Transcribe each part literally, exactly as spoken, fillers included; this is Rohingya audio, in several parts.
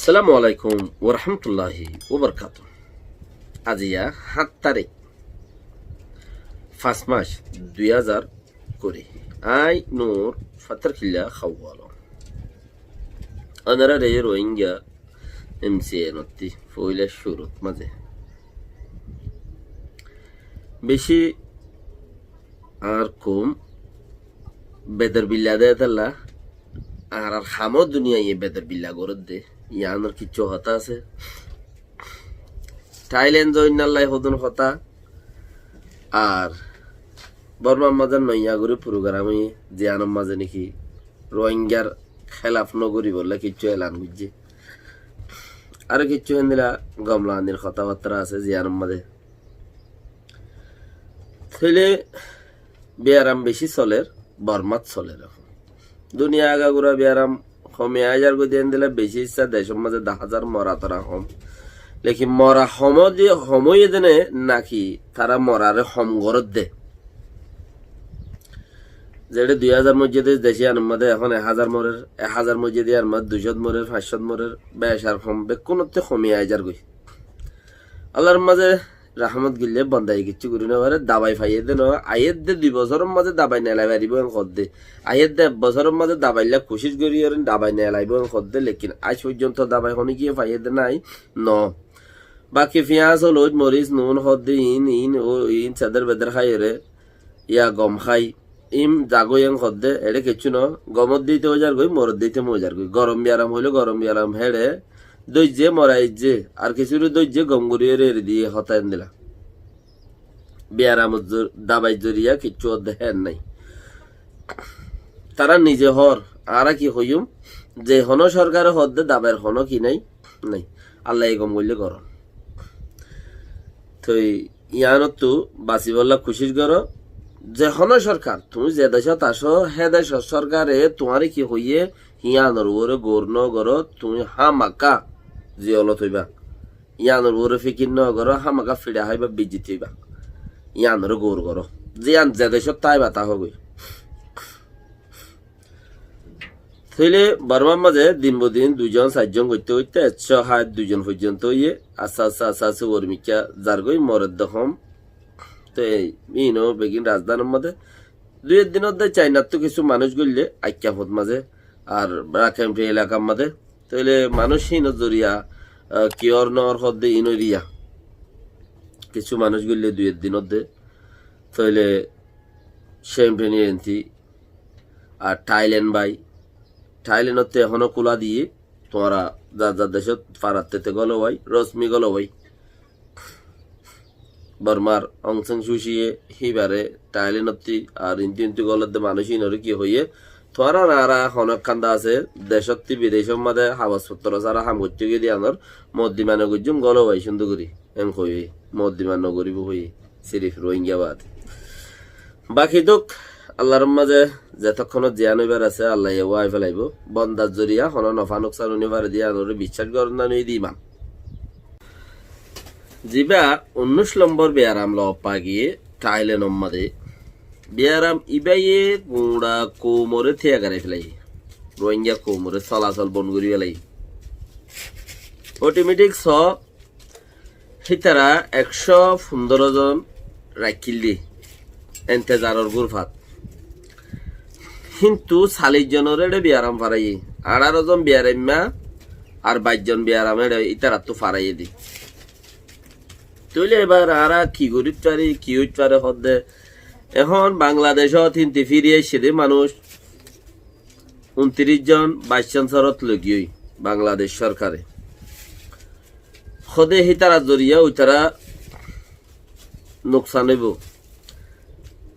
Assalamu alaikum warahmatulláhi wabarakátuhu. Aijja háñt tarík, fañs mac, dui házar kuri. Añí Nur Fattarkilla Hawalom. Ónarare Rohingya M C N ottú foóila cúrut mazé bicí añár koum bedor billa de tálla, añárar hamó duniyaiye bedor billa gorédde, yiánor kiccú hotá asé. Thailand zoinnallái hodún hotá, ar Bormar mazé noiya gorí program óiye, ziyánor mazé niki Rohingyar hélaf nógoribolla kiccú elan goijjé. Aró kiccú héndilla gomlaanir hotábattá asé ziyánor mazé. Tóile biyaram bicí solér, Bormát solér ehón. Duniya agagura biyaram homi aizar goi de héndilla bicí issá decór mazé daházar mora tora hom. Lekin mora hom óiye de, hom óiye de né naki tará moraré hom gorédde. Zeçé dui házar moijjé de dec iyánor mazé ehón ek házar morer, ek házar moijjé de iyánor mazé dui cót morer, fañs cót morer, becar hom, bekkúnottú homi aizar goi. Allar mazé rahmot goille bondaye kiccú gorí nofaré, dabai faiyé de no, aiyédde dui bosóror mazé dabai nelai faribó en hoódde. Aiyédde ek bosóror mazé dabailla kucíc gorí yóre dabai nelaibó en hoódde, lekin aij foijjonto dabai honókiye faiyé de nái, no. Baki fiyas, oloit, moris, nun hoódde iín, iín, ó iín sedér bedér háiyore, ya gom hái, im zagói en hoódde, eçé kiccú no, gomot deite óizar goi, morot deite moizar goi. Gorom biyaram óile gorom biyaram héçe dóijje, moraijje, ar kissúre dóijje, gom gorí eri diyé hotá endilla. Biyaramor zor-, dabair zoriya kiccú hoódde héen nái. Tará nize hoór, añára ki hoiyúm, ze honó sorkare hoódde dabair honó ki nái, nái. Allaye gom goille gorón. Toi yíanottú basibólla kucíc goró. Ze honó sorkar, tuñí ze decót asó, hé decór sorkare tuáñre ki hoiyé, yíanor uore gour nógoró, tuñí hámaka ziyolot óiba. Yíanor uore fikir nógoró, hámaka fiça háiba, bizzoti óiba. Yíanoré gour goró. Ze yían ze decót táiba táhogói. Tóile Bormar mazé din bodin duizon sairjon goitté goitté ekcó háit duizon foijjonto óiye, asté asté asté asté uore mikká zargói, moredde hom. Te iíno begin razdanor mazé. Dui ek dinor de Cainattú kissú manúic goille Aikka fot mazé, ar Rakhine Free elakar mazé. Tóile manúic híinor zoriya, ah, kiyór noór hoódde iín óiriya. Kissú manúic goille dui ek dinor de. Tóile Shénpeni enti, ar Thailand bái. Thailandottú ehóno kúla diyé, tuáñra zar zar decót faratte te gólobái, rosmi gólobái. Bormar Aung San Suu Kyi ye híbare Thailandottú ar inti inti gólodde manúic inoré ki hoiyé, tuáñra añára honó ekkán de asé, decóttú bidecór mazé hagos fottor sára ham goittó giyé de yíanor moddima nogoijjúm gólobái cúndor gorí, en hoiyé, moddima nogoríbo hoiyé. Sirif Rohingya baade. Baki duk, Allar mazé zetokkónot ziyán óibar asé, Allaye wái felaibó. Bondar zoriya honó nofá nuksan ói nofare de yíanoré biccác goron na nái de iman. Zibá unnúic lombor biyaram loop fa giyé Thailandor mazé. Biyaram ibáye guñça koumoré tiya gorí felaiyé. Rohingya koumoré solasol bon gorí felaiyé. Otometik só Hítara ekcó fundoro zon raikkíl dé entezaror gurfat. Híntu callic zonor éçe biyaram faraiyé. Añçáro zon biyaraimma ar baic zon biyaram éçe ítarattú faraiyé dé. Tóile ebar añára ki gorít fari, ki óit fare hoódde? Ehón Bangladecót híntu firi aiccé dé manúic untiríc zon baic cónsorot loi giyói Bangladec sórkare. Hóde hítarar zoriya uitará nuksan óibo.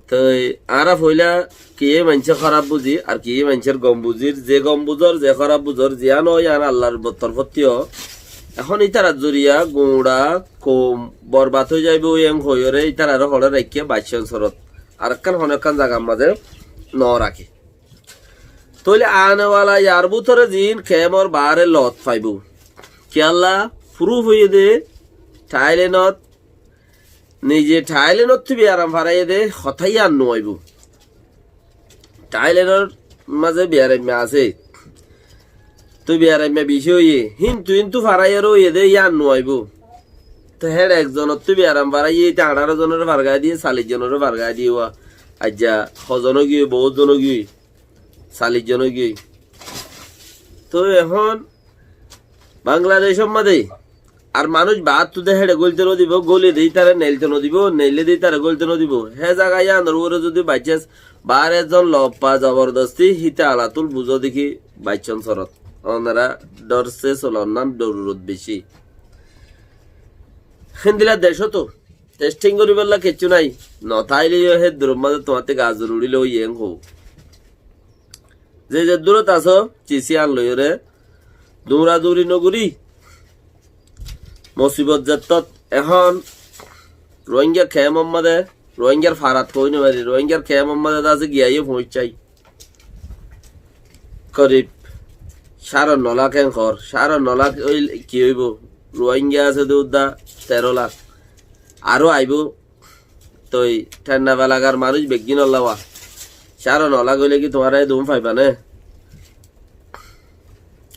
Toi añára foóila kiyé maincé hóraf buzí ar kiyé maincér gom buzír, ze gom buzór, ze hóraf buzór, ziyán ó yían Allar torfóttu ó. Ehón ítarar zoriya guñça koum borbat ói zaibói en hoiyóre ítararé hoçé raikké baic cónsorot. Arekkán honó ekkán zagar mazé no raké. Tóile anewala yar bútore ziín kemor baáre loot faibóu. Kiyólla furuf óiye dé Thailandot, nize Thailandottú biyaram faraiyé dé hotá yían nuaibóu. Thailandor mazé biyaraimma asé. Toi biyaram bicí óiye, híntu híntu faraiyóre óiye dé, yían no aibóu. Toi héçe ekzonottú biyaram faraiyé, íte añçáro zonoré fargai diyé, callic zonoré fargai diyé, wa aijja hozon óigiyoi, boóut zon óigiyoi, callic zon óigiyoi. Toi ehón Bangladecór mazé ar manúic baáttu dé héçe góilto nodibóu, góile dé ítare neilto nodibóu, neille dé ítare góilto nodibóu. Hé zaga yíanor uore zudi by chance baár ezzon loffa zobordosti híte alatul buzó dé ki baiccón sorot. Onora dórse solonnán dorurot bicí. Héndilla decót testing goríbolla kiccú nái. Notáile yó hé duror mazé tuáñtte gazur uçíle óiye en hoó. Ze zeddúrot asó, cisi yían loiyóre duñraduñri nogorí. Mosibot zettót ehón Rohingya kemor mazé, Rohingyar farat hoói nofari, Rohingyar kemor mazé de asé giyé foóñiccái. Korib cáre no lak en hoór, cáre no lak óile ki óibou? Rohingya asé de údda teró lak. Aró aibóu. Toi thenna belagar manúic beggínolla wa. Cáre no lak óile ki tuáñra edún faiba né?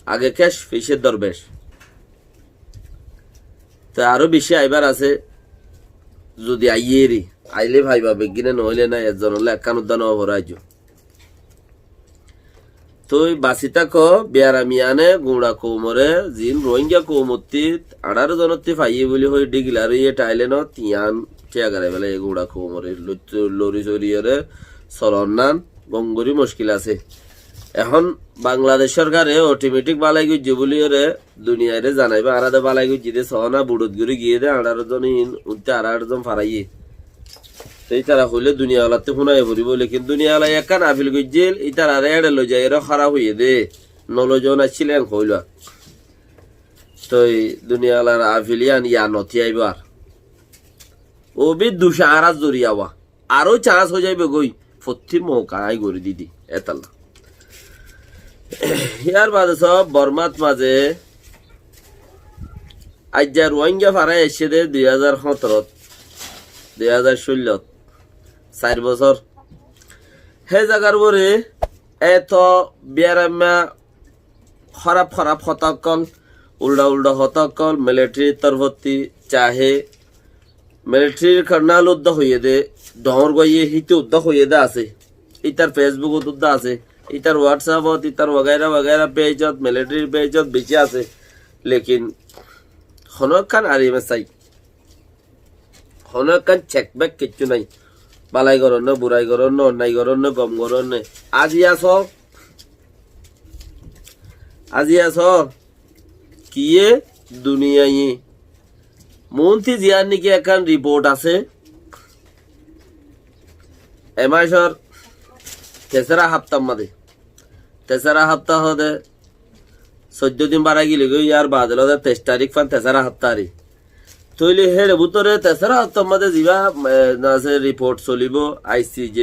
Age kec, fice dorbec. Toi aró bicí aibar asé, zudi aiyéri, aile faiba beggíne, noóile nái, ezzonolla ekkán udda no foré aijjó. Toi basi táko, biyaram yíane guñça koumoré, ziín Rohingya koumottí añçáro zonottí faiyé buli hoi dhígilar óiye Thailandot, yían thiya garai félaiye guñça koumoré, lori soriyóre solonnán gom gorí muckil asé. Ehón Bangladec sorkare otometik bálai goijjé buliyóre duniyaire zanaibá, añára de bálai goijjí de, soóna buçot gorí giyé de, añçáro zon ín, únte añçáro zon faraiyé. Te ítara hoilé duniyalattú fúnaiye foribóu, lekin duniyalai ekkán afil goijjíl, ítarare éçe loizaiyóre hóraf hoiyé de, noloizoón accíl en hoóilba. Toi duniyalar afil yían, yían notíyaibóu ar. Ó bi duc añárar zoriya wa. Aró cañs ói zaibou goi, fottí mouka aññí gorí didi, étalla. Yárbaade só Bormát mazé aijja Ruáinga farai aiccé dé dui házar hóñtorot, dui házar cóillot, sair bosór. Hé zagar uore eto biyaraimma hóraf hóraf hotá ókkol, uldha uldha hotá ókkol, militari'r torfótti, cahe militari'r kornal uddá hoiyé dé, dhoóñr guáiye híte uddá hoiyé dé asé. Ítar Facebookot uddá asé. Ítar WhatsAppot, ítar wagaira wagaira pejot, militari'r pejot bicí asé. Lekin honó ekkán ar em es ai Honó ekkán cekbek kiccú nái. Bálai gorónne, burai gorónne, onnai gorónne, gom gorónne. Aziya só, aziya só, kiyé duniyaiye. Muúnti ziyán néki ekkán riport asé, e mácor tesára háftar mazé. Tesára háfta hoóde soiddó din bárai gilé goi, yárbaade lóde teic tarík fán tesára háfta ari. Tóile héçe bútore tesára háftar mazé zibá, e, asé riport solibóu, ICJ.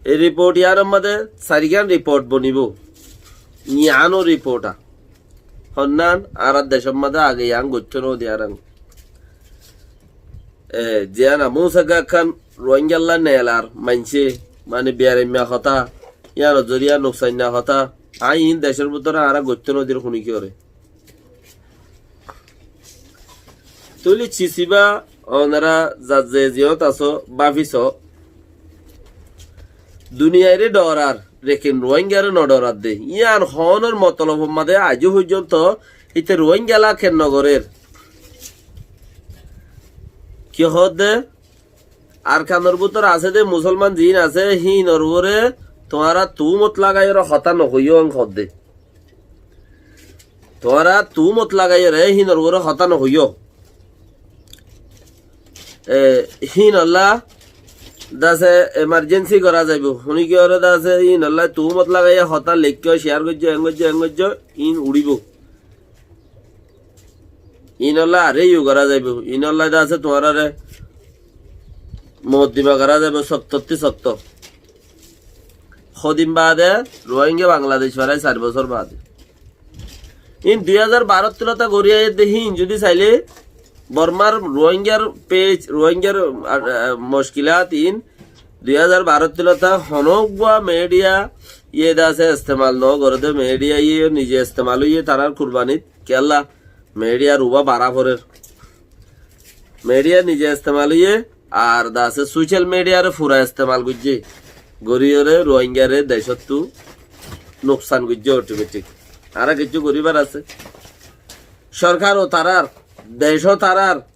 E riport yíanor mazé sairgán riport bonibóu. Yíano riport a. Honnán añárar decór mazé age yían goittó noó de añára. E, ziyán amúsa ekkán Ruáingalla neelar maincé, mani biyaraimma hotá, yíanor zoriya nuksainna hotá, aññí iín decór bútore añára goittó nodir huní kiyóre. Tóile cisibá onorá zar ze ziyót asó, báfi soó. Duniyairé dhorar, lekin Ruáingare nodhorar de. Yían hoónor motolob mazé aijó foijjónto íte Ruáingalla ken nogorér. Ki hoódde? Arkanor bútore asé dé musólman ziín asé, híinor uore tuáñra tuúmot lagaiyóre hotá nohoiyó en hoódde. Tuáñra tuúmot lagaiyóre híinor uore hotá nohoiyó. E, híinolla dase emarjensi gorá zaibou. Huní kiyóre dase híinolla tuúmot lagaiyé hotá leikkó, ciyar goijjó, en goijjó, en goijjó, iín uçíbou. Iínolla aré yu gorá zaibou. Iínolla dase tuáñráre mokoddima gorá zaibou soktottí sokto. Hodin baade Ruáinga Bangladec farai sair bosór baade. Iín dui házar barót tulóta gorí aiyér de híin zudi sailé Bormar Ruáingar pej, Ruáingar, a, a, mockilát iín dui házar barót tulóta honógguá mediya yé de asé estemal no goré dé, media yé yó nize estemal óiye tarár kurbanit. Kiyólla? Mediar ubá bará forer. Media nize estemal óiye, ar de asé social mediare fura estemal goijjé. Goríyore Ruáingare decóttu nuksan goijjé otometik. Añára kiccú goríbar asé. Sorkar ó tarár, dec ó tarár,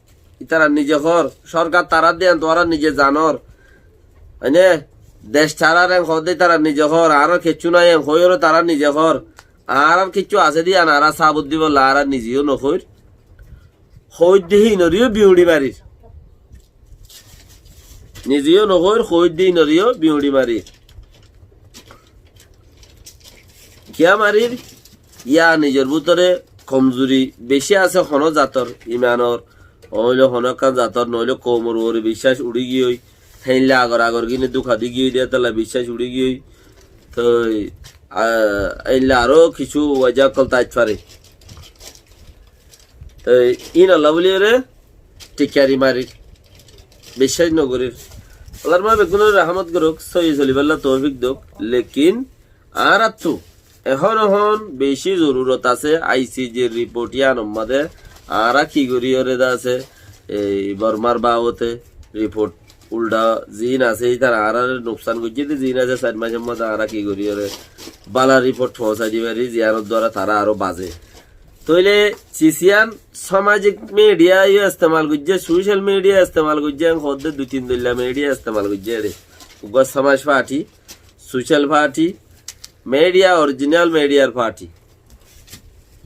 ítara nize hoór, sorkar tarár de yián tuáñra nize zanor. Óine, dec tarár en hoódde ítara nize hoór, añárar kiccú nái en hoóiyoré tará nize hoór. Añárar kiccú asé de yián añára sábut dibolla añára nize yó nohoóir. Hoóidde híinoré yó biuñçi marir. Nize yó nohoóir, hoóidde híinoré yó biuñçi marir. Kiyá marir? Yá nizor bútore komzuri bicí asé honó zator, imanor, óile honó ekkán zator, noóile koumor uore biccác uçí giyói, héinla agor agor gíne dúka di giyói de, hétolla biccác uçí giyói. Toi, a, héinla aró kissú wajá ókkol táit fare. Toi, íinolla bóliyoré tikkari marir. Biccác nogorír. Allar maá beggúnore rahámot gorouk, sóiyi solibálla toufik douk. Lekin añáráttu ehón ehón bicí zorurot asé, ICJ r riport yíanor mazé añára ki goríyoré de asé, ei Bormar babote riport uldha ziín asé, ítara añáráre nuksan goijjé dé ziín asé, sair macór mazé añára ki goríyoré bála riport foóñsai di fari, ziyánor duara tará aró bazé. Tóile cis yían samajik media yó estemal goijjé, social media estemal goijjé, en hoódde dui tin doilla media estemal goijjé ére. Uggúa samaj party, social party, media, orijinal mediar party.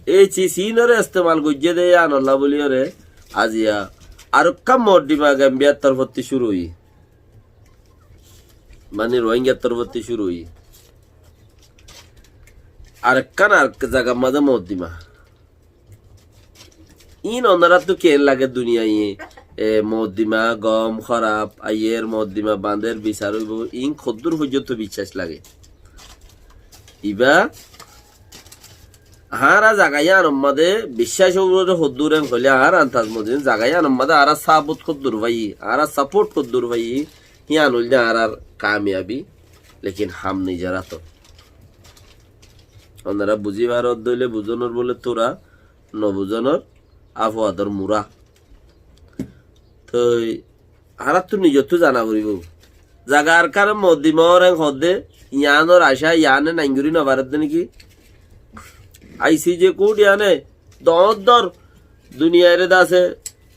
Ei cis yínoré estemal goijjé dé yíanolla bóliyoré aziya arekkán moddima Gambiyar torfótti cúru óiye. Mani Rohingyar torfótti cúru óiye. Arekkán arek zagar mazé moddima. Íin onoráttu keén lage duniyaiye, e, moddima, gom, hóraf, aiyér, moddima, bañder, bisar óibo, íin hoddúr foijjonto biccác lage. Ibá añára zaga yíanor mazé biccác óibo dé hoddúr en hoilé añára antaz mozin zaga yíanor mazé añára sábut hoddúr faiyí, añára saport hoddúr faiyí, yían óilde añárar kamiyabi, lekin ham nizor átot. Onorá buzí faródde óile buzónor bóle tura, nobuzónor afuador mura. Toi añáráttu nizottú zana foribó. Zaga Arkáne moddima ór en hoódde, yiánor acá yiáne nainggorí nofaredde néki? ICJ kút yiáne doóñr doóñr duniyairé de asé,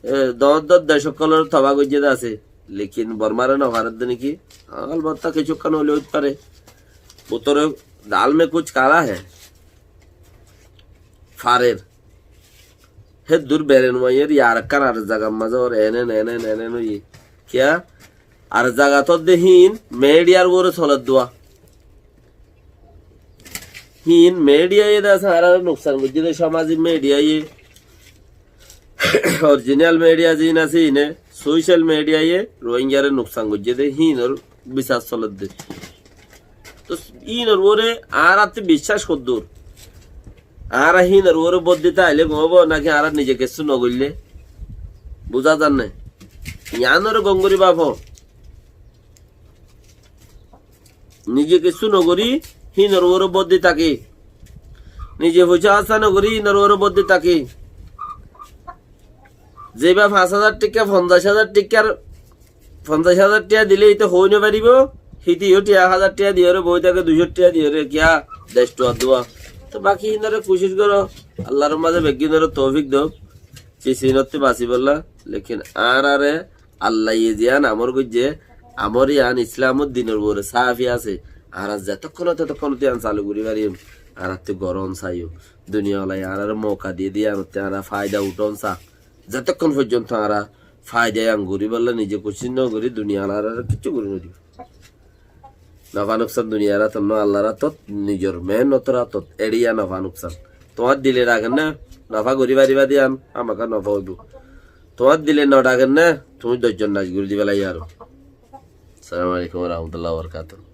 e, doóñr doóñr dec ókkolóre tobá goijjé de asé. Lekin Bormáre nofaredde néki? Albotta kessúkkan óile óit fare. Bútore dal mein kuch kala hai. Farer. Héddur beren uaiyér, yar ekkán ar zagar mazé ór enen, enen, enen óiye. Kiyá? Ar zagat ódde híin meedhiyar uore soler dua. Híin meedhiyaye de asé añáráre nuksan goijjé de, samajik meedhiyaye, orijinal meedhiya ziín asé híine, sóisal meedhiyaye Rohingyare nuksan goijjé de, híinor bisar soler de. Toi híinor uore añárattú biccác hoddúr? Añára híinor uore bót dita aile gom óibo náki añára nize kessú nogoille? Buzá zar né? Yiánoré gom gorí báfo. Nize kessú nogorí híinor uore bót di táki. Nize foicá hóssa nogorí híinor uore bót di táki. Zeba fañs házar thíka, fonzaic házar thíkar fonzaic házar thiañ dile íte hoói nofaribó, híte yó thiañ házar thiañ diyóre boói táke, duicó thiañ diyóre, kiyá, dec thuar dua. Toi baki híinoré kucíc goró, Allar mazé beggúnoré toufik douk, cis yínottú basibólla. Lekin añáráre Allaye ziyán amor goijjé, amor yián Islamor dinor uore sáfi asé. Añára zetókkon, tetókkon yián salu gorí fariyum, añárattú gorón saiyó. Duniyalaye añáráre mouka diyé de yiánottú añára faida uthón sa. Zetókkon foijjonto añára faida yián goríbolla nize kucíc nogorí, duniyalaye añáráre kessú gorí nodibó. Nofa nuksan duniyar átot no, Allar átot, nizor mehénnotor átot, eçé yián nofa nuksan. Tuáñr dile dhake né, nofa gorí faribá de yián, hámaká nofa óibo. Tuáñr dile nodhake né, tuñí doc zon nac gorí diba lage aró. Assalamu alaikum wa rahmatullahi wa barakatuhu.